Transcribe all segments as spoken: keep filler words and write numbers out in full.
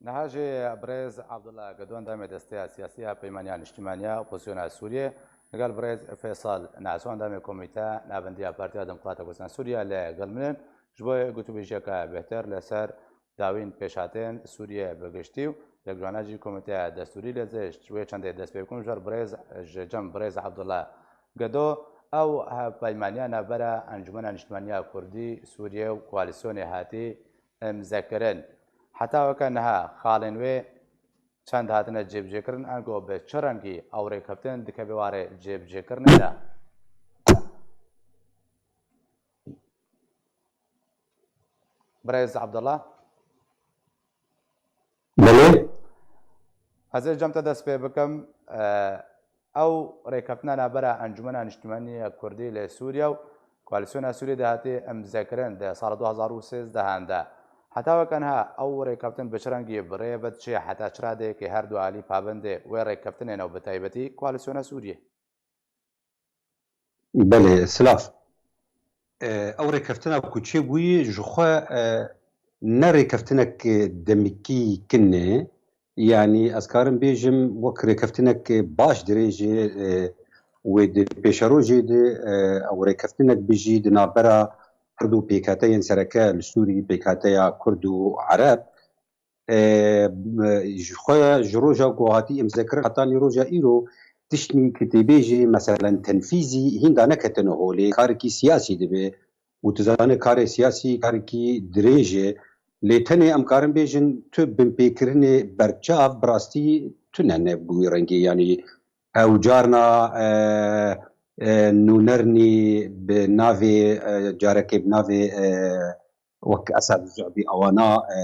Niha jî birêz Abdullah Gedo, endamê Desteya Siyasî ya Peymaniya Niştimaniya Opozisyona Sûriyê, li gel birêz Feysal Naso, endamê Komîteya Nabendiya Partiya Demokrata Kurdistan Sûriye li gel min in. Ji bo gotûbêjiyeke bêhtir li ser dawîn pêşhatên Sûriye bi giştî û yek ji wana jî Komîteya Destûrî, lê ez ê ji wê çendê dest pê bikim, ji ber birêz, ji cem birêz Abdullah Gedo, ew hevpeymaniya navbera Encûmena Niştimaniya Kurdî Sûriye û Koalîsyonê hatî imzekirin. Heta weke niha xalên wê çend hatine cêbicêkirin, ango bi çi rengî ew rêkeftin dikeve warê cêbicêkirinê de? Birêz Abdullah? Belê. Ez ê cem te dest pê bikim. E, ew rêkeftina navbera Encûmena Niştimanî ya Kurdî li Sûriye û Koalîsyona Sûriyê de hatiye imzekirin di sala du hazar û sêzdeh de. Heta weke niha ew rêkeftin bi çi rengî bi rê ve diçe, heta çi radeyekê her du alî pabendê wê rêkeftinê ne û bi taybetî Koalîsyona Sûriyê? Belê, silav. E, ew rêkeftina ku çêbûyî ji xwe, e, ne rêkeftinek demikî kin e. Yanî ez karim bêjim wek rêkeftinek baş dirêjê, e, wê di pêşerojê de, e, ew rêkeftinek bijî di navbera her du pêkhateyên sereke li Sûrî, pêkhateya Kurd û Ereb. E, ji xwe ji roja ku hatî imzekirin hetanî roja îro tiştî ki tê bêjî, meselen tenfîzî hîn da neketine holê, karekî siyasî dibe û tu zane karê siyasî karekî dirêj e. Lê tenê em karin bêjin tu binpêkirinê berçav bi rastî tune ne bi wî rengê, yanî ew carna, e, e, nûnernî bi navê, e, carekê bi navê, e, wek Esad Zuhbî ewana, e,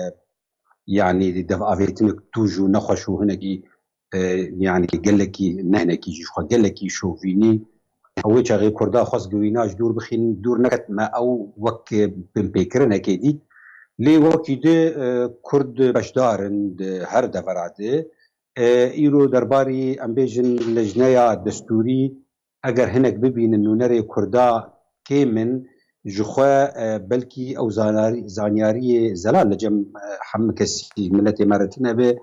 yanî di dev avêtinek tûj û nexweş û hinekî, e, yanî gelekî, ne hinekî jî, xwe gelekî şovînî. Ew wê çaxê Kurda xwest ku wîna ji dûr bixînin, dûr neket me ew wek binpêkirinekê dît. Lê wekî di, e, Kurd beşdar in di her devera de. E, îro derbarî, em bêjin, lejneya destûrî, eger hinek bibînin nûnerê Kurda kêm in, ji xwe, e, belkî ew zanarî-, zanyariyê zelal li cem, e, hemû kesî miletê me re tune be.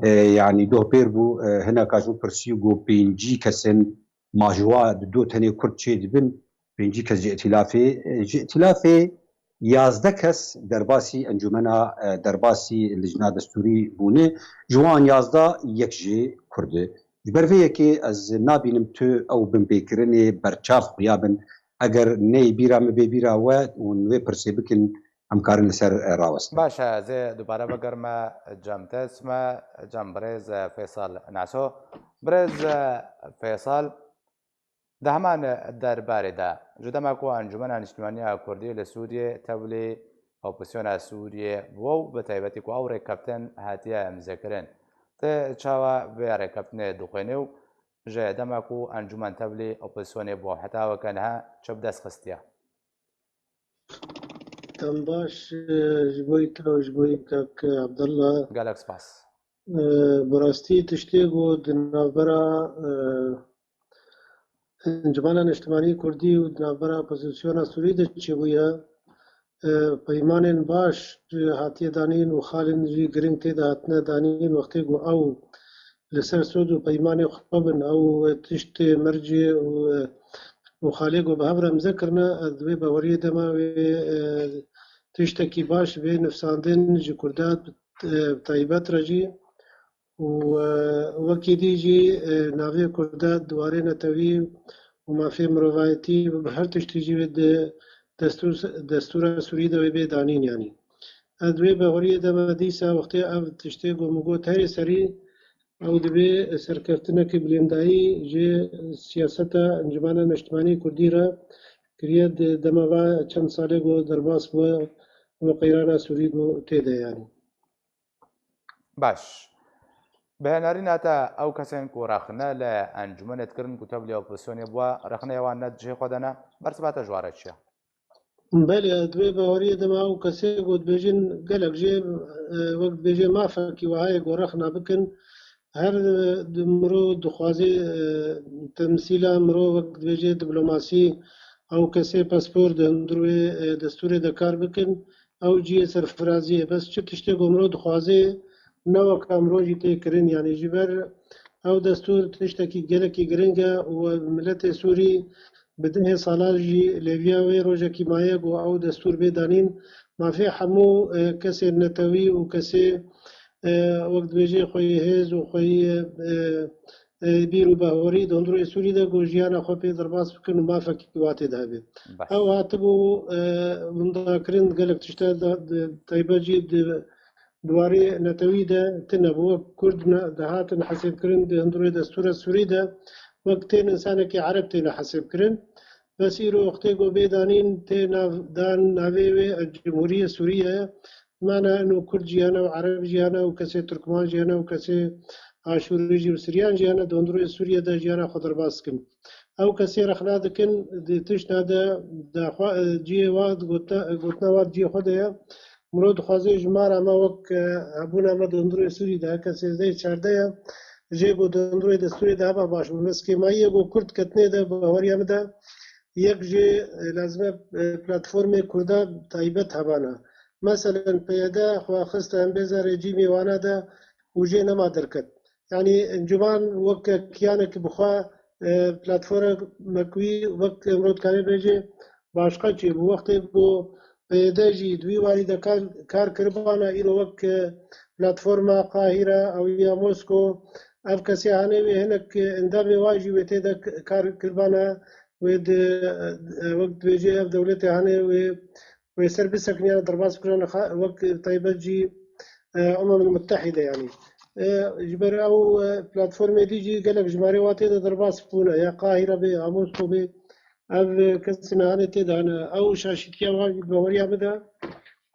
E, yanî doh pêr bû, e, hineka ji min pirsî got pêncî kes in, ma ji wa di do tenê Kurd çê dibin, pêncî kes ji îtîlafê, e, ji îtîlafê yazdeh kes derbasî encûmena, e, derbasî lijna destûrî bûne. Ji wan yazdeh yek jî Kurd e. Ji ber vê yekê ez nabînim tu ew binpêkirinê berçav xuya bin. Eger neyê bîra min bê bîra we û wê pirsê bikin, em karin li ser, e, rawestin. Baş e, ez ê dubare vegerime cem te, çime cem birêz, e, Feysal Naso. Birêz, e, Feysal, di heman derbarê de, ji dema ku Encûmena Niştimanî ya Kurdî li Sûriyê tevlî opozîsyona Sûriyê bû û bi taybetî ku ew rêkeftin hatiye imzekirin, tu çawa vê rêkeftinê dixwînî û ji dema ku encûmen tevlî opozîsyonê bû heta weke niha çi bi dest xistiye? Dem baş, e, ji bo te û ji bo kak Abdullah. Gelek spas. E, bi rastî tiştê ku di navbera, e, Encûmena Niştimanî Kurdî û di navbera opozisyona Sûrî de çêbûye, e, peymanên baş hatiye danîn û xalên jî giring tê de hatine danîn, wextê ku ew li ser sod û peymanê xwe bin, ew tiştê mercê û, û xalê ku bi hev re imze kirine, ez di wê baweriyê de me wê, e, tiştekî baş vê nifsandin ji Kurda, e, bi taybet re jî û, e, wekî dî jî, e, navê Kurda di warê netewî û mafê mirovayetî û bi her tiştî jî wê di destûr, destûra Sûrî de wê bê danîn yanî. Ez di wê baweriyê de me dîsa wextê ev tiştê ku min got herê serî, ew divê serkeftineke bilêndayî ji siyaseta Encûmena Niştimanî Kurdî re kiriye di dema va çend salê ku derbas bû û qeyrana Sûrî ku tê de yanî. Baş. Bi henerîna te ew kesên ku rexne li encûmenê dikirin ku tevlî opozîsyonê bûye, rexneya wan ne di cihê xwe de ne? Bersiva te ji wan re çi ye? Belê, di wê baweriyê de me ew kesê ku dibêjin gelek jê, e, wek dibêje mafekî wiha ye ku rexna bikin. Her, e, di-, mirov dixwaze, e, temsîla mirov wek dibêje diplomasî, ew kesê paspor di hundir wê, e, destûrê de kar bikin, ew cihê serfiraziyê. Bes çi tiştê ku mirov dixwaze, ne wek emro jî tê kirin. Yanî ji ber ew destûr tiştekî gelekî giring e û miletê Sûrî bi dehê salan jî lêviya wê rojekî maye ku ew destûr bê danîn. Mafê hemû, e, kesên netewî û kesê, e, wek dibêjê xweyî hêz û xweyî, e, e, bîr û bahorî di hundirê Sûrî de ku jiyana xwe pê derbas bikin û mafekî watê de hebe. Baş. Ew hatibû, e, windakirin gelek tişta de, de, taybet jî di, di warê netewî de tine bû. Wek Kurd ne, dihatin hesêbkirin di hundirê destûra Sûrî de wek tên insanekî Ereb têne hesêbkirin. Bes îro wextê ku bê danîn tê nav, dan navê wê Cumhuriyê Sûriye ye. Mana ino Kurd jiyane û Ereb jiyane û kesê Turkman jiyane û kesê Aşûrî jî û Siryan jiyane di hundirê Sûriye de jiyana xwe derbas dikin. Ew kesê rexna dikin, di tişta de daxwa, cihê wa gotina, gotina wa di cihê xwe de ye. Miro dixwaze ji me re me wek, e, hebûna me di hundirê Sûrî de, heke sêzdeh çardeh ye, jê ku di hundirê destûrê de heba baş bû. Bes kêmayî ye ku Kurd ketine de, baweriya min de, yek jê, e, lazim e, e, platformê Kurda taybet hebana. Meselen, P Y D xwe xiste embêza rejîmê wana de û jê nema derket. Yanî encûman wek kiyanek bi xwe, e, platformek wî wek emro dikare bêje başqa çê bû. Wextê ku P Y D jî di wî warî de kar, kar kiribana, îro wek, e, platforma Qahîre ew ya Mosko, ev kesê hanê wê hinek endamê wa jî wê tê de k-, kar kiribana, wê di, e, wek dibêje ev dewletê hanê wê wê ser bisekiniya derbas bikirane xa-, wek taybet jî, e, Umemul Muttehîde yanî. E, ji ber ew, e, platformê dî jî gelek jimarê wa tê de derbas bûne. Ya Qahîre bê, ya Mosko bê, ev, e, kesî nehanê tê de hene. Ew şaşîtiya wan jî baweriya min de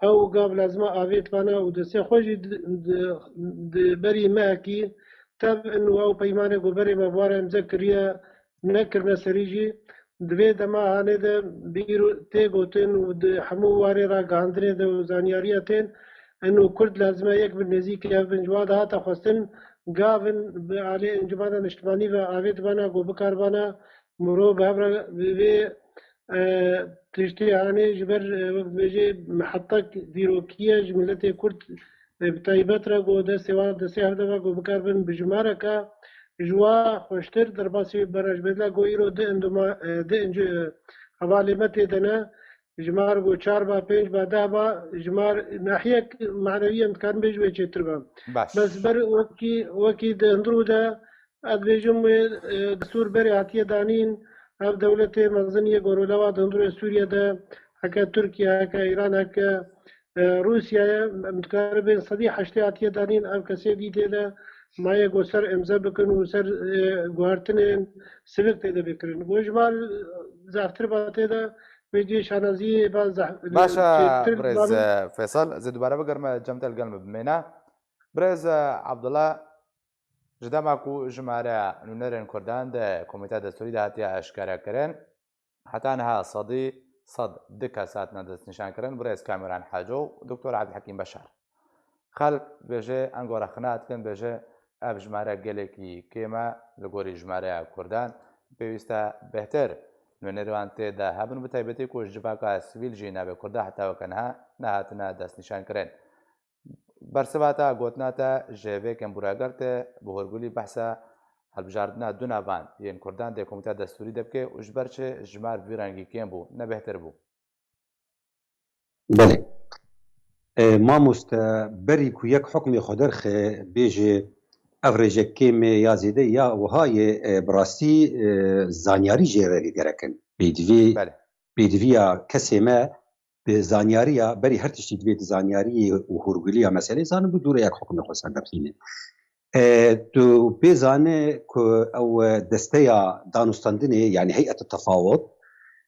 ew gav lazima avêt vana û destê xwe jî di, di, di berî mehekî tev in û ew peymanê ku berê me bi wan re imze kiriye, nekirine serî jî, di vê dema hanê de bîr tê gotin û di hemû warê ragihandinê de û zanyariya tên, eno Kurd lazim e yek bin nêzîkî hev bin. Ji wan de hate xwestin gavin bi alê Encûmena Niştimanî ve avê dibana ku bikaribana mirov bi hev re bi vê, e, tiştê hanê ji ber, e, wek dibêjê mihetek dîrokî ye ji miletê Kurd, e, bi taybet re ku destê wan destê hev de ve ku bikaribin bi jimareke ji wa xweştir derbasî bere. Ji bedla ku îro di endoma, e, di enc-, e, hevalê me tê de ne, jimar ku çar ba, pênc ba, deh ba, jimar nahiyek manewî em dikarin bêjin wê çêtir be. Baş. Bes ber wekî, wekî di hundirû de ez dibêjim wê, e, destûr berê hatiye danîn, ev dewletê mezin yê gorolewa di hundirê Sûriye de, heke Tirkiye, heke Îran, heke e, Rûsya ye, em dikaribin sedî heştê hatiye danîn, ev kesê dî tê de maye ku ser imze bikin û ser, e, guhertinên sivik tê de bikirin. Ku ji mal zehftir ba tê de vê cihê şanaziyê ba zeh-, Baş e, çêtir birêz, ba e, Feysel, ez ê dubare bigerime cem te li gel min bimêne. Birêz, e, Abdullah, ji dema ku jimare nûnerên Kurdan di Komîteya Destûrî de hatiye eşkerekirin, heta niha sedî sed du kes hatine destnîşankirin, birêz Kamîran Haco û Doktor Ebdulhekîm Beşar. Xelk dibêje, ango rexna dikin, dibêje, ev jimare gelekî kêm e li gorî jimareya Kurdan. Pêwîst e bêhtir nûnerê wan tê de hebin, bi taybetî ku ji civaka sivîl jî navê Kurda heta weke niha nehatine destnîşankirin. Bersiva te, gotina te ji vê kembûra ger te bi hûrgulî behsa hilbijardina du navan yên Kurdan dê Komîteya Destûrî de bike û ji ber çi jimar bi vî rengî kêm bû, ne bêhtir bû? Belê. E, mamoste, berî ku yek hukmê xwe derxe, bêje ev rêjek kêm e ya zêde ya wiha ye, e, bi rastî, e, zanyarî jê re lê gerek in. Pêdivî, Belê. pêdiviya kesê me bi zanyariya, berî her tiştî divê di zanyariyê û hûrgiliya meselê zanin, bi dû re yek hukmê xwe ser derxîne. E, tu pê zane ku ew, e, desteya danûstandinê, yanî heyet tefawut,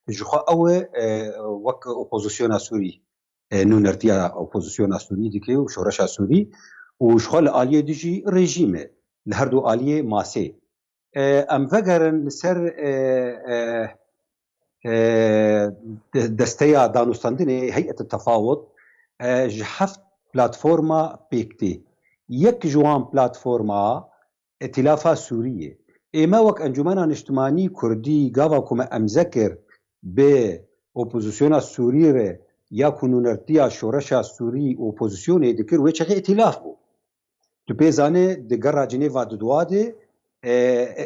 ji xwe ew e, e, wek opozisyona Sûrî, e, nûnertiya opozisyona Sûrî dike û şoreşa Sûrî û ji xwe li aliyê dijî rejîm e, li her du aliyê masê. E, em vegerin li ser, e, e, e, de-, desteya danûstandinê, heyet tefawut, e, ji heft platforma pêk tê. Yek ji wan platforma Îtîlafa Sûrî ye. Ê me wek Encûmena Niştimanî Kurdî gava ku me emze kir bi opozisyona Sûrî re ya ku nûnertiya şoreşa Sûrî û opozisyonê dikir, wê çaxê îtîlaf bû. Tu pê zanî di gera Cinêva di dua de, e,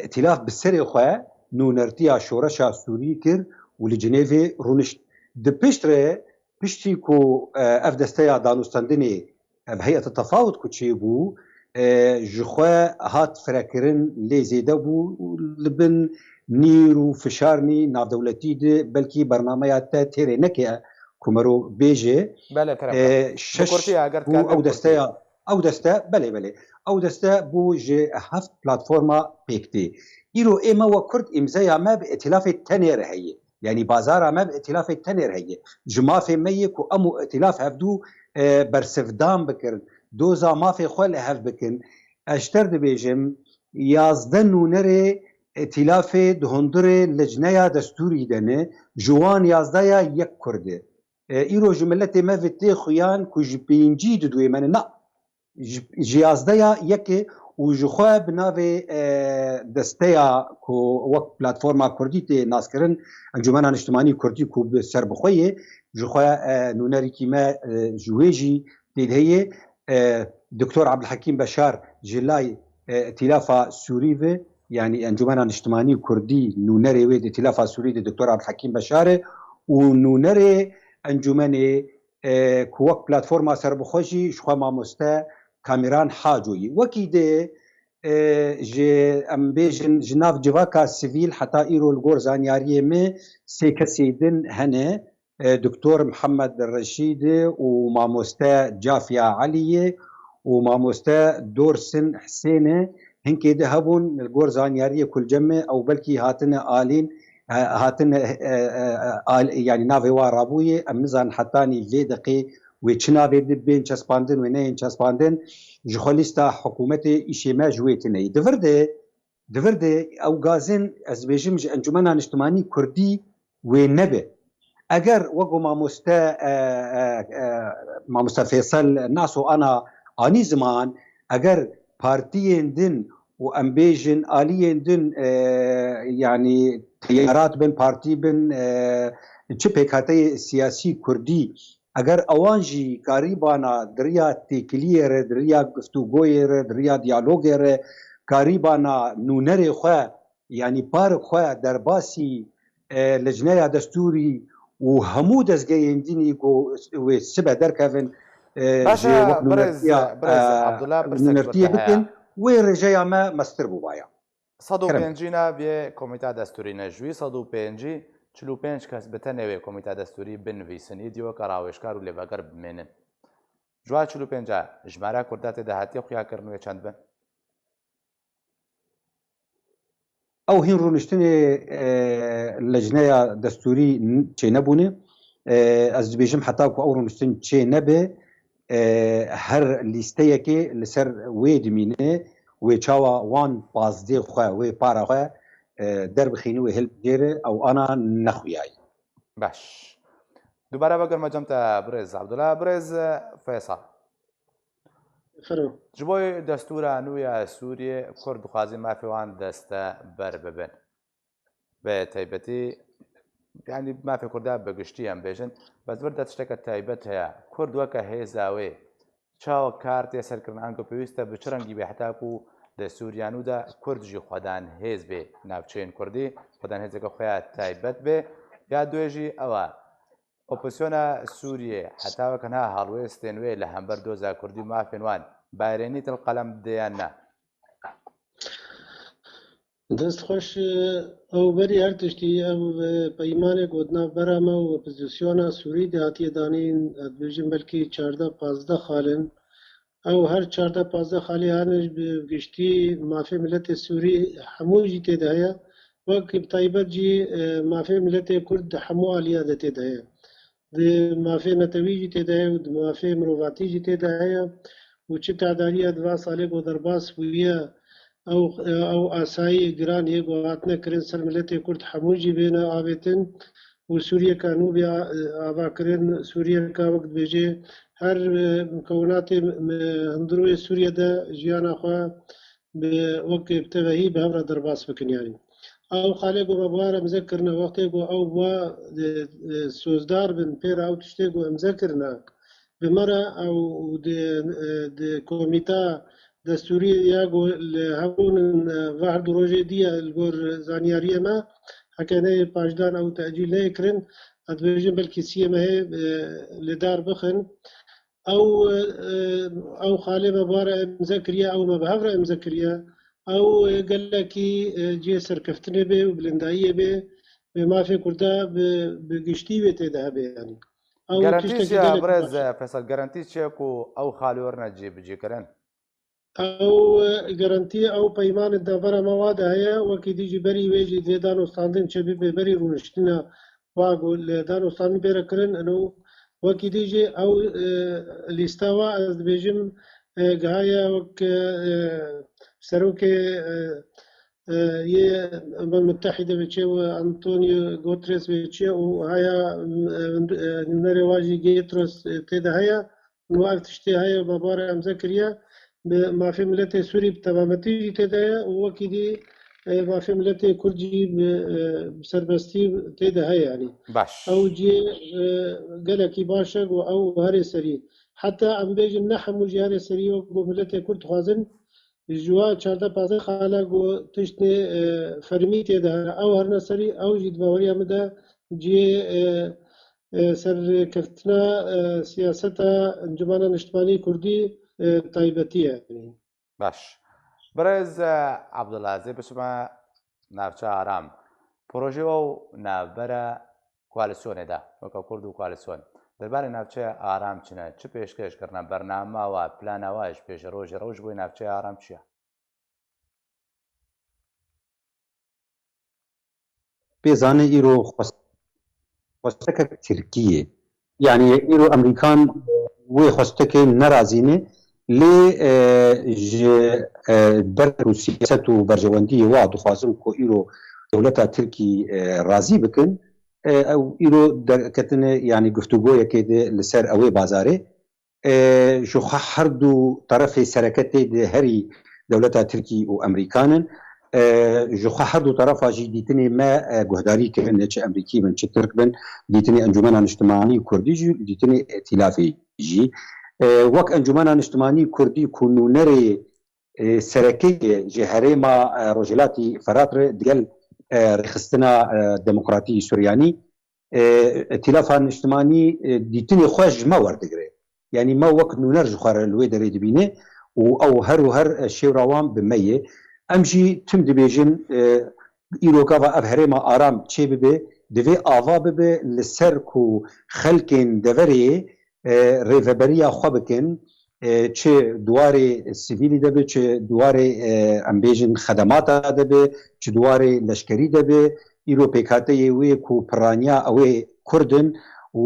îtîlaf bi serê xwe nûnertiya şoreşa Sûrî kir û li Cinêvê rûnişt. Di pişt re, piştî ku, e, ev desteya danûstendinê, ev heyeta tefawut ku çêbû, e, ji xwe hat firekirin, lê zêde bû û li bin nîr û fişarnî navdewletî de belkî bernameya te têrê neke ku mero bêje. Belê, kerem e, ke. Bi şeş kurtiya, eger bû dikarim ew bi kurtiya. Desteya, ew deste, belê, belê. Ew deste bû ji heft platforma pêk tê. Îro ê me wek Kurd îmzeya me bi îtîlafê tenê re heye. Yanî bazara me bi îtîlafê tenê re heye. Ji mafê me yê ku em û îtîlaf hevdû, e, bersivdan bikin. Doza mafê xwe li hev bikin. Ez ji te re dibêjim, yazdeh nûnerê îtîlafê di hundirê lecneya destûrî de ne. Ji wan yazdeh ya yek Kurd e. E, îro ji miletê me ve tê xuyan ku ji pêncî di duê me ne. Na, ji, ji yazdeya yekê û ji xwe bi navê, e, desteya ku wek platforma Kurdî tê naskirin, Encûmena Niştimanî Kurdî ku bi ser bi xwe yê, ji xwe, e, nûnerîkî me, e, ji wê jî tê de heye. E, Doktor Abdulhekîm Beşar ji lay, e, Îtîlafa Sûrî ve, yanî Encûmena Niştimanî Kurdî, nûnerê wê di Îtîlafa Sûrî de Doktor Abdulhekîm Beşar e û nûnerê encûmenê, e, ku wek platforma serbixwe jî ji xwe mamoste Kamîran Haco yî. Wekî dê, e, ji, em bêjin, ji nav civaka sivîl heta îro li gor zanyariyê me sê kesê din hene, e, Doktor Mihemed Reşîd û mamoste Cafiya Eliyê û mamoste Dorsin Husênê, hinkê di hebûn li gor zanyariyê ku li cem me ew belkî hatine alîn, e, hatine, e, e, e, al-, yanî navê wa rabûyê, em nizanin hetanî vê deqê wê çi navê di bên çespandin, wê neyên çespandin, ji xwe lîsta hikûmetê îşê me ji wê tune ye. Di vir de, di vir de ew gazin, ez dibêjim, ji Encûmena Niştimanî Kurdî wê nebe. Eger wek ku mamoste, e, e, e, mamoste Fêsel Naso ana anî ziman, eger partiyên din û em bêjin aliyên din, e, yanî teyarat bin, partî bin, e, çi pêkhateyê siyasî kurdî, eger ewan jî karîbana di riya têkiliyê re, di riya guftûgoyê re, di riya diyalogê re, karîbana nûnerê xwe, yanî park xwe derbasî, e, lecneya destûrî û hemû dezgehên dînî ku wê sibe derkevin, e, Baş e, ji wek birêz, nûnertiya, birêz e, Abdullah, pirsek nûnertiyê bikin, wê rêjeya me mestir bûbaya. Kerem. Sed û pêncî navê komîta destûrî ne, ji wî sed û pêncî, çil û pênc kes bi tenê wê komîta destûrî binivîsin, îdî weke rawêjkar û lêveger bimênin. Ji wa çil û pênc a jimara Kurda tê de hatiye xuyakirin, wê çend bin? Ew hîn rûniştinê, e, lecneya destûrî n-, çênebûne. E, ez dibêjim heta ku ew rûniştin çê nebe, e, her lîsteyekê li ser wê dimîne, wê çawa wan pazdê xwe, wê para xwe, e, derbixîne, wê hilbijêre, ew ana nexuyaye. Baş. Dubare vegerime cem te birêz Abdullah, birêz Feysal. Fermo. Ji bo destûra nû ya Sûriyê, Kurd dixwazin mafê wan deste ber bibin. Bi taybetî, yanî mafê Kurda bi giştî em bêjin, bes vir de tişteke taybet heye. Kurd weke hêza wê çawa kar tê serkirin, ango pêwîst e bi çi rengî bê, heta ku di Sûriya nû de Kurd jî xwedan hêz bê navçeyên Kurdî, xwedan hêzeke xwe ya taybet bê. Ya duê jî ew e. Opozisyona Sûriyê heta weke niha halwêstên wê li hember doza Kurdî û mafên wan bayrênîtin li qelem dê yan na? Dest xweş, ew berî her tiştî, ev, e, peymanê ku di navbera me û opozisyona Sûrî de hatiye danîn, ez dibêjim belkî çardeh pazdeh xal in. Ew her çardeh pazdeh xalê hene bi giştî mafê miletê Sûrî hemû jî tê de heye. Wek bi taybet jî, e, mafê miletê Kurd di hemû aliya de tê de heye. Di mafê netewî jî tê de heye û di mafê mirovatî jî tê de heye û çi tehdariya di va salê ku derbas bûye, ew, ew asayî giran yê ku hatine kirin ser miletê Kurd hemû jî bêne avêtin û Sûriyeka nû bê a-, avakirin, Sûriyeka wek dibêje her, e, mukewinatê, e, hundirûyê Sûriye de jiyana xwe bi wek bi tevehî bi hev re derbas bikin yanî. Ew xalê ku me bi wan re imze kirine, wextê ku ew bi wa, e, e, sozdar bin pê re ew tiştê ku imze kirine, bi me re ew di, e, di komîta destûrî ya ku li hebûn, e, va her du rojê dî ye li gor zanyariyê me, heke neyê paşdan ew tecîl neyê kirin, ez dibêjim belkî siyê mehê, e, li dar bixin. Ew, e, ew xalê me bi we re îmze kiriye, ew me bi hev re îmze kiriye. Ew, e, gelekî, e, cihê serkeftinê bê û bilindayiyê bê, wê mafê Kurda bi, bi giştî wê tê de hebe, yanî. Ew Garantî tiştekî çi ye, gelekî birêz baş e. Fesal, garantî çi ye ku ew xalê we re ne cîbicîkirin? Ew, e, garantî, ew peymanê di navbera me wa de heye, wekî dî jî berî wê jî divê danûstandin çêbibe, berî rûniştina wa ku li danûstandin bêre kirin, ino wekî dî jî ew, e, lîsta wa ez dibêjim, e, gihaye wek, e, serokê, e, e, yê Umem Mutehîde ve çi ye, Antonio Guterres ve çi ye û haya, e, e, nûnerê wa jî Guterres, e, tê de heye. Û ev tiştê heye, me bi we re îmze kiriye. Bi mafê miletê Sûrî bi temametî jî tê de ye û wekî dî, e, mafê miletê Kurd jî bi, e, bi serbestî tê de heye, yanî. Baş. Ew cihê, e, gelekî baş e ku ew herê serî. Heta em bêjin ne hemû jî herê serî, wek ku miletê Kurd dixwazin, ji wa çardeh pazdeh xala ku tiştê, e, fermî tê de hene, ew herine serî, ew jî di baweriya min de cihê, e, e, serkeftina, e, siyaseta Encûmena Niştimanî Kurdî, e, taybetî ye. Baş. Birêz, e, Abdullah, ez ê biçime navçe Aram. Projê we û navbera koalîsyonê de, weke Kurd û koalîsyon. Derbarê navçeya Aram çi ne? Çi pêşkêş kirine? Bernama we, plana we ji pêşerojê re û ji bo navçeya Aram çi ye? Pê zane îro xwest-, xwestekek Tirkiyê. Yanî îro Emerîkan wê xwestekê nerazîne, lê, e, ji, e, ber ku siyaset û berjewendiyê wa dixwazin ku îro dewleta Tirkî, e, razî bikin, e, ew îro derketine, yanî guftûgoyekê de li ser ewê bazarê. E, ji xwe her du terefê sereke tê de herî dewleta Tirkî û Emerîkan in. E, ji xwe her du terefa jî dîtinê me, e, guhdarî kirin, ne çi Emerîkî bin, çi Tirk bin, dîtinê Encûmena Niştimanî Kurdî jî, dîtinê Îtîlafê jî. E, wek Encûmena Niştimanî Kurdî ku nûnerê, e, sereke ye ji herêma, e, Rojhilatî Ferat re digel, e, rêxistina, e, demokratî Suryanî, e, Îtîlafa Niştimanî, e, dîtinê xwe ji me werdigire. Yanî me wek nûner ji xwe re li wê derê dibîne û ew her û her, e, şêwra wan bi me ye. Em jî tim dibêjin, e, îro gava ev herêma aram çêbibe, divê ava bibe li ser ku xelkên deverê, e, rêveberiya xwe bikin, e, çi di warê sivîlî de be, çi di warê, e, em bêjin xedemata de be, çi di warê leşkerî de be, îro pêkhateyê wê ku piraniya ew ê Kurd in û,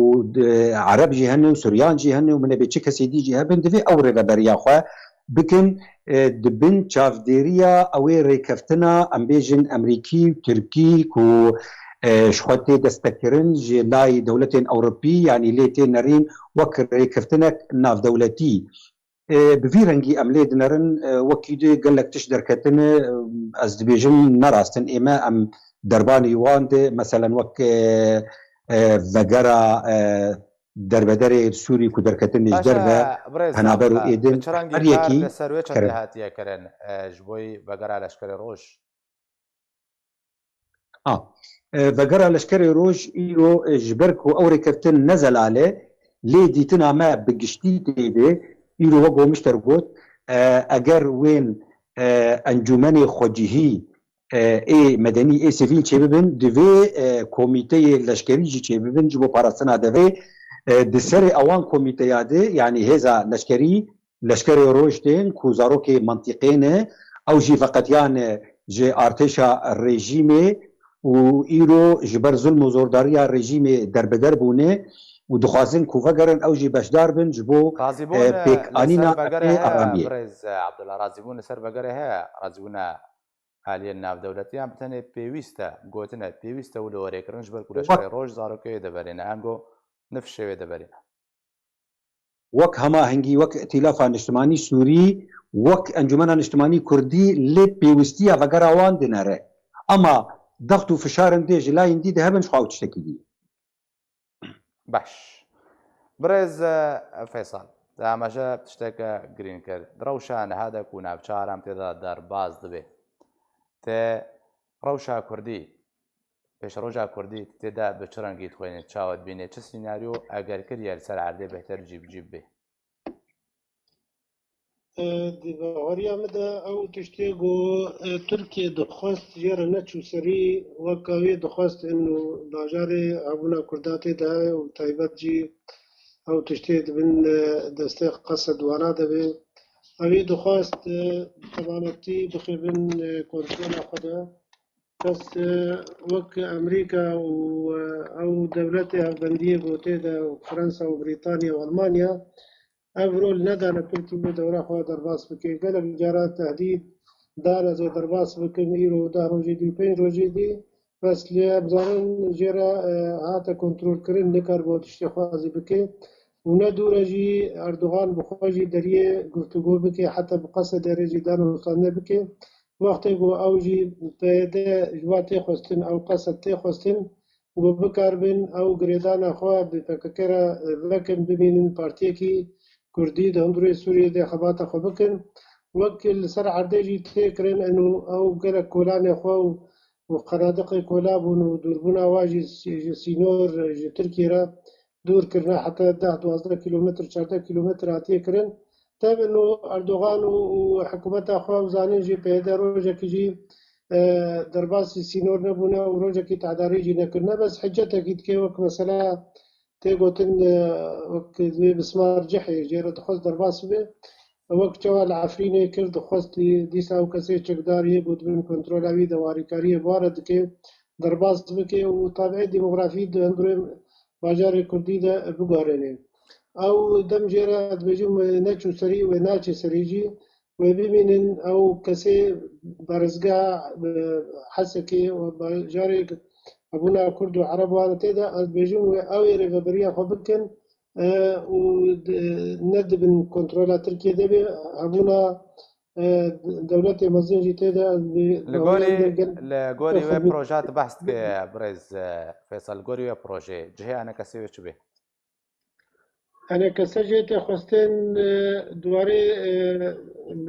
e, Ereb jî hene û Suryan jî hene û min nebê çi kesê dî jî hebin, divê ew rêveberiya xwe bikin, e, di bin çavdêriya ew ê rêkeftina, em bêjin, Emerîkî û Tirkî ku, e, ji xwe tê destekkirin ji layî dewletên Ewropî, yanî lê tê nerîn wek rêkeftinek navdewletî. E, bi vî rengî em lê dinerin, e, wekî dî gelek tişt derketine, e, ez dibêjim ne rast in. Ê me em derbanî wan de, meselen wek, e, e, vegera, e, derbederê Sûrî ku derketin ji derve, penaber û êdin, her yekî li ser wê çendê hatiye kirin, e, ji bo vegera Leşkerê Roj? A, e, vegera Leşkerê Roj îro, e, ji ber ku ew rêkeftin ne zelal e, lê dîtina me bi giştî tê de, îro wek Gomişter got, e, eger wên, e, encûmenê xwecihî, e, ê medenî, ê sivîl çêbibin, divê, e, komîteyê leşkerî jî çêbibin ji bo parastina devê, e, di serê ewan komîteya de, yanî hêza leşkerî, Leşkerê Roj tên ku zarokê mantîqê ne, ew jî veqetiyane ji artêşa rejîmê û îro ji ber zulm û zordariya rejîmê derbeder bûne û dixwazin ku vegerin ew jî beşdar bin ji bo, e, pêkanîna aramiyê. Birêz, e, Abdullah, razîbûn li ser vegerê heye, razîbûna aliyên navdewletî, yan bi tenê pêwîst e, gotine pêwîst e û li werê kirin ji ber ku Leşkerê Roj zarokê wê de berîne, ango nifşê wê de berîne. Wek hemahengî, wek Îtîlafa Niştimanî Sûrî, wek Encûmena Niştimanî Kurdî lê pêwîstiya vegera wan dinere. Ema dext û fişarin dê ji layên dî de hebin, ji xwe ew tiştekî dî ye. Baş. Birêz, e, Feysal, Te amaje tişteke girîng kir. Di rewşa niha de ku navçeya Aram tê de derbas dibe, te rewşa Kurdî, pêşeroja Kurdî tê de bi çi rengî dixwîne, çawa dibîne, çi sînaryo eger kiriye li ser erdê bêhtir cî bi cî bibe? Di baweriya min de ew tiştê ku Tirkiye dixwest jê re neçû serî, weke wê dixwest inu bajarê hebûna Kurda tê de heye û taybet jî ew tiştê di bin destê Qesed Wana de be. Ew ê dixwest bi temametî bixe bin kontrola xwe de. Bes wek Amerîka û ew dewletê hevbendiyê ku tê de Fransa û Brîtanya û Almanya, ev rol nedane Tirkî wê dewra xwe derbas bike. Gelek cara tehdîd dane ez ê derbas bikim, îro deh rojê dî, pênc rojê dî, bes lê em zanin jê re hate kontrolkirin, nikaribe tiştê xwe zî bike. Û ne dûr e jî Erdogan bi xwe jî deriyê guftûgo bike, heta bi Qesedê re jî danûstandine bike. Wextê ku ew jî P Y D ji wa tê xwestin, ew Qesed tê xwestin, ku bikaribin ew girêdana xwe bi P K K re vekin, bimînin partiyekî Kurdî di hundirê Sûriyê de xebata xwe bikin. Wek li ser erdê jî tê kirin, eno ew gelek kolanê xwe û, û qenadiqê kola bûn û dûrbûna wa jî sî-, ji sînor, ji Tirkiyê re dûr kirine, heta deh, duwazdeh kîlometr, çardeh kîlometr hatiye kirin. Tev ino Erdogan û, û hikûmeta xwe ew zanin jî P Y D rojekî jî, e, derbasî sînor nebûne û rojekî tedarî jî nekirine. Bes hiccetekî dike wek mesela tê gotin, e, wek wê bismar cihê jê re dixwest derbas bibe. Wek çawa li Efrînê kir, dixwest dî-, dîsa ew kesê çekdar yê ku di bin kontrola wî de warîkariyê bi wa re dike, derbas bike û tabiê demografî di hundirê bajarê Kurdî de biguherêne. Ew dem jê re dibêjim wê neçû serî, wê naçê serî jî, wê bimînin ew kesê parêzgeha, e, Hesekê û bajarê hebûna Kurd û Ereb wan tê de, ez dibêjim wê ew ê rêveberiya xwe bikin, e, û di-, ne di bin kontrola Tirkiyê de be, hebûna, e, dewletê mezin jî tê de, ez bi-, Li gorî, li gorî wê proje tu behs dike, birêz, e, Feysel, li gorî wê projeyê, cihê enekesê wê çi bê? Enekese jê tê xwestin, e, di warê, e,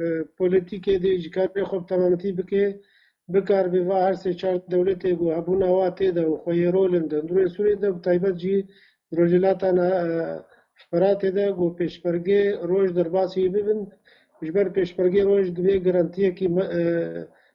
e, polîtîkê de ji karê xwe bi temametî bike, bikaribe va her sê çar dewletê ku hebûna wa tê de û xwe yê rol in di hundirê Sûriyê de, bi taybet jî Rojhilata Na-, e, Firatê de ku pêşmergê roj derbasî wî bibin, ji ber pêşmergê roj divê garantiyekî me-, e,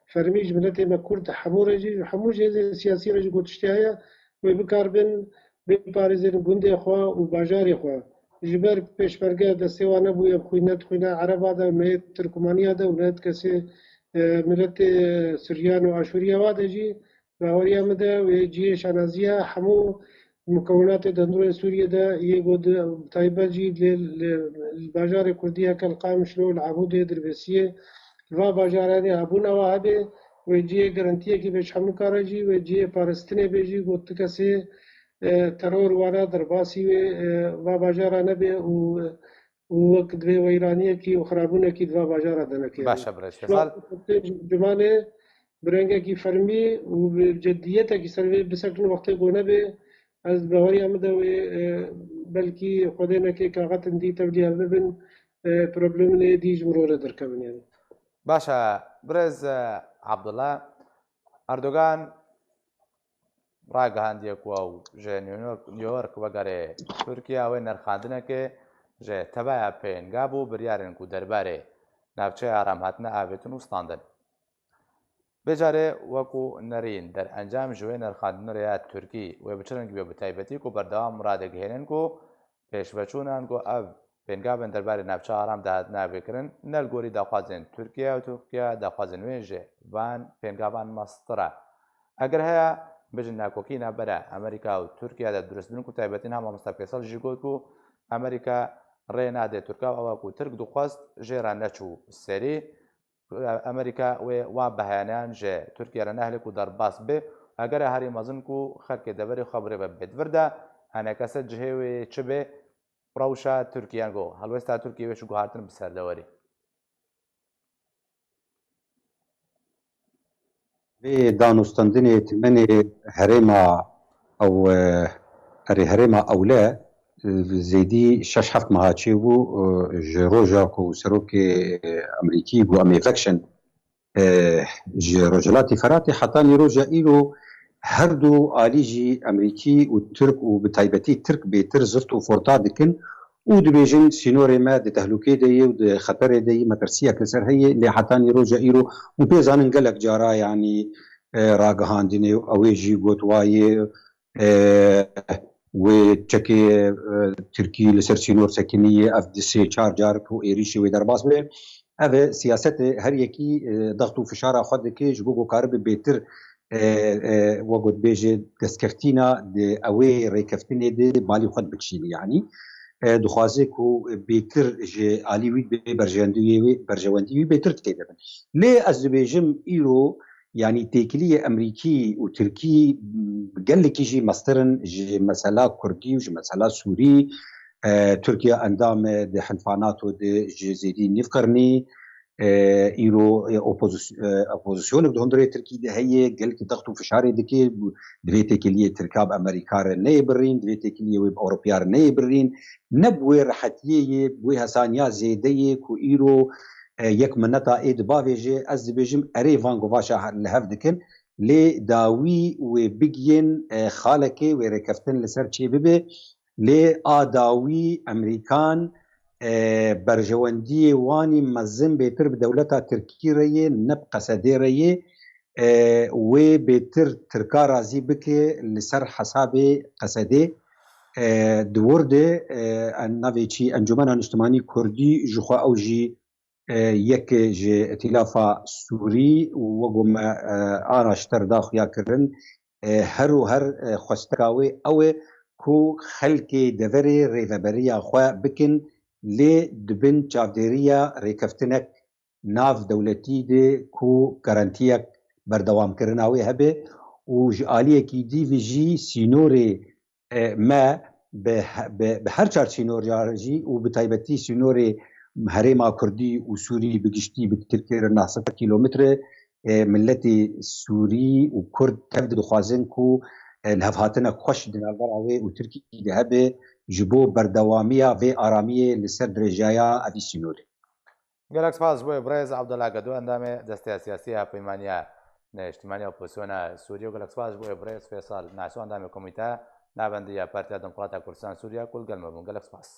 fermî ji miletê me Kurd hemû re jî, ji hemû jêzên siyasî re jî ku tiştê heye, wê bikaribin biparêzin gundê xwe û bajarê xwe. Ji ber pêşmerge destê wan nebûye bi xwîne, di xwîna Ereba de û neyê Tirkumaniya de û neyê kesê, e, miletê Siryan û Aşûriya wa de jî, baweriya min de wê cihê şanaziya hemû mukewinatê di hundirê Sûriyê de yê ku di taybet jî li, li, li bajarê Kurdî heke li Qamişlo, li Ebûdê, Dirbêsiyê, li va bajaranê hebûna wa hebe, wê cihê garantiyekî be ji hemû kare jî, wê cihê parastinê be jî, ku ti kesê, e, teror wana derbasî wê, e, va bajara nebe û, û wek divê weyraniyekî û xirabûnekî di va bajara de neke. Baş e, birêz Feysel. Ciwanê bi rengekî fermî û bi cediyetekî ser vê bisekin, wextê ku nebe, ez baweriya min de wê, e, belkî Xwedê neke kaxetin dî tevlî hev bibin, e, problemên ê dî ji mirov re derkevin yani. Baş e, birêz, e, Abdullah, Erdogan ragihandiye ku ew ji New York, New York vegere Tirkiye, wê nirxandinekê ji tebeya pêngab û biryarên ku derbarê navçeya Aram hatine avêtin û standin. Vê carê wekû nerîn derencam ji wê nirxandinê re ya Tirkî wê bi çi rengî be, bi taybetî ku berdewam radigihênin ku pêşveçûnan ku ev pêngavên derbarê navçeya Aram de hatine avêkirin, ne li gorî daxwazên Tirkiye û Tirkiye daxwazên wê ji van pêngavan mestir e. Eger heye, bijin nakokî navbera Amerîka û Tirkiye de durust bin ku taybetî niha mamosta Feysel jî got ku Amerîka rê nade Tirka û ew e ku Tirk dixwest jê re neçû serî. Amerîka wê wan behayaneyan ji Tirkiye re nehêle ku derbas be. Eger e herî mezin ku xelkê deverê xwe birêve bêdvir de, enekese cihê wê çi be, rewşa Tirkiye, yango helwesta Tirkiye wê çi guhartin bi ser de werî? Vê danûstandinê temenê herêma ew, e, erê herêma ewle, zêdî şeş heft meha çêbû, e, ji roja ku serokê, e, Amerîkî got, em ê vekişin, e, ji Rojhilatê Feratê, heta nîroja îro her du alî jî, Amerîkî û Tirk û bi taybetî Tirk, bêtir zirt û forta dikin û dibêjin, sînorê me di tehlûkê de ye û di xeterê de ye, metirsiyek li ser heye, lê heta nîroja îro û pê zanin gelek cara, yanî, e, ragihandinê û ew ê jî got wayê, e, wê çekê, e, Tirkî li ser sînor sekiniye, ev di sê çar car ku êrîşê wê derbas be. Ev e siyasetê her yekî, e, dext û fişara xwe dike ji bo ku karibe bêtir, e, e, we got bêje destkeftîna di ewê rêkeftinê de malî xwe bikişîne. Yanî, e, dixwaze ku bêtir ji alî wî bê berjewendiyê wî, berjewendiyê wî bêtir tê de bin. Lê ez dibêjim îro, yanî têkiliyê Amerîkî û Tirkî, m, gelekî jî mestir in ji mesela Kurdî û ji mesela Sûrî. E, Tirkiye endam e di Hilfa NATO de ji zêdî nîv qirnî. E, îro, e, opozis-, e, opozîsyonek di hundirê Tirkî de heye, gelkî dext û fişarê dike, divê têkiliyê Tirka bi Amerîka re neyê birîn, divê têkiliyê wê bi Ewropiya re neyê birîn. Ne bi wê rehetiyê ye, bi wê hesaniya zêde ye ku îro, e, yek mineta ê dibavêje. Ez dibêjim, erê, van govaşa he-, li hev dikin, lê dawî wê bigiyên, e, xalekê wê rêkeftin li ser çê bibe, lê a dawî Amerîkan, e, berjewendiyê wanî mezin bêtir bi dewleta Tirkî re ye, ne bi Qesedê re ye. E, wê bêtir Tirka razî bike li ser hesabê Qesedê. E, di wir de, e, en-, navê çi, Encûmena Niştimanî Kurdî jixwe ew jî, e, yek ji Îtîlafa Sûrî û wek me, e, ana ji te re da xuya kirin, e, her û her, e, xwesteka wê ew e ku xelkê deverê rêveberiya xwe bikin, lê di bin çavdêriya rêkeftinek nav dewletî de ku garantiyek berdewamkirina wê hebe û ji aliyekî dî ve jî sînorê, e, me bi he-, bi, bi her çar sînorê jî û bi taybetî sînorê herêma Kurdî û Sûrî bi giştî bi Tirkiye re neh sed kîlometre, e, miletê Sûrî û Kurd tev de dixwazin ku, e, lihevhatinek xweş di navbera wê û Tirkiyê de hebe ji bo berdewamiya vê aramiyê li ser dirêjaya evî sînorê. Gelek spas ji bo birêz Abdullah Gedo, endamê Desteya Siyasî ya Peymaniya Niştimaniya Opozîsyona Sûriye, û gelek spas ji bo birêz Fêsal Naso, endamê Komîteya Navendî ya Partiya Demokrata Kurdistan Sûriye ku li gel me bûn. Gelek spas.